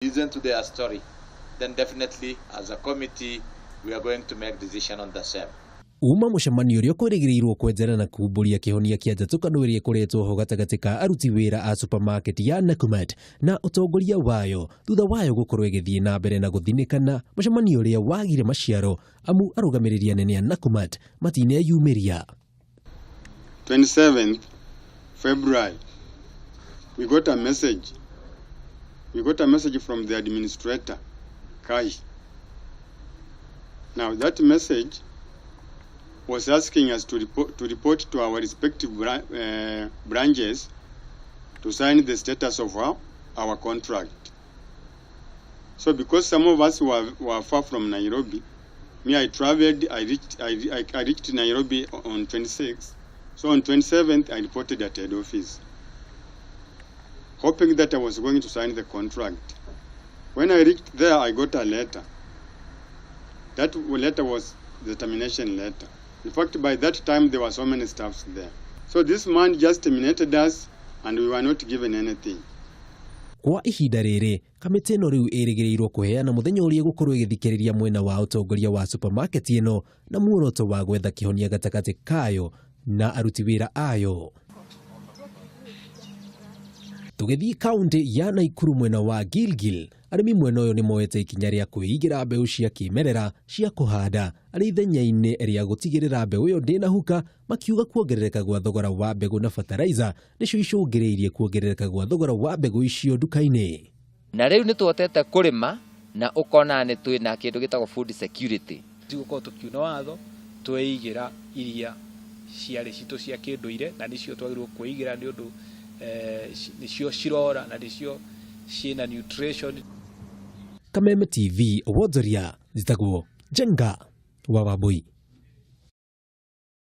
Listen to their story, then definitely as a committee we are going to make decision on the same. Uma mũcemanio ũrĩa ũkwĩrĩgĩrĩirwo kwenjera na kumbũria kĩhonia kĩa njatũkano ĩrĩa ĩkoretwo ho gatagatĩ ka aruti wĩra a supermarket ya Nakumatt na ũtongoria wayo thutha wayo gũkorwo ĩgĩthiĩ na mbere na gũthinĩkana, mũcemanio ũrĩa wagire maciaro amu arũgamĩrĩri anene a Nakumatt matineyumĩria. 27th February, we got a message. We got a message from the administrator, Kai. Now, that message was asking us to report to our respective branches to sign the status of our contract. So because some of us were far from Nairobi, me, I traveled, I reached Nairobi on 26th. So on 27th, I reported at head office, hoping that I was going to sign the contract. When I reached there, I got a letter. That letter was the termination letter. In fact, by that time, there were so many staffs there. So this man just terminated us, and we were not given anything. Kwa ihinda rĩrĩ, kamĩtĩ ĩno rĩu ĩrĩgĩrĩirwo kũheana mũthenya ũrĩa ĩgũkorwo ĩgĩthikĩrĩria mwena wa ũtongoria wa supermarket ĩno na muoroto wa gwetha kĩhonia gatagatĩ kayo na aruti wĩra ayo. Tũgĩthiĩ kaunti ya Naikuru mwena wa Gilgil, arĩmi mwena ũyũ nĩ moete ikinya rĩa kwĩigĩra mbeũ cia kĩmerera cia kũhanda arĩ ithenya-inĩ rĩa gũtigĩrĩra mbeũ ĩyo ndĩnahuka, makiuga kuongerereka gwa thogora wa mbegũ na fertilizer nĩcio icũngĩrĩirie kuongerereka gwa thogora wa mbegũ icio nduka-inĩ. Na rĩu nĩ tuhotete kũrĩma na ũkona nĩ twĩna kĩndũ gĩtagwo food security. Tũgũkorwo tũkiuna watho tweigĩra iria ciarĩ citũ cia kĩndũire, na nĩcio twagĩrĩirwo kwĩigĩra nĩ ũndũ nĩcio cirora na nĩcio ciĩna nutrition. Kameme TV, wonjoria, njĩtagwo Njenga wa Wambui.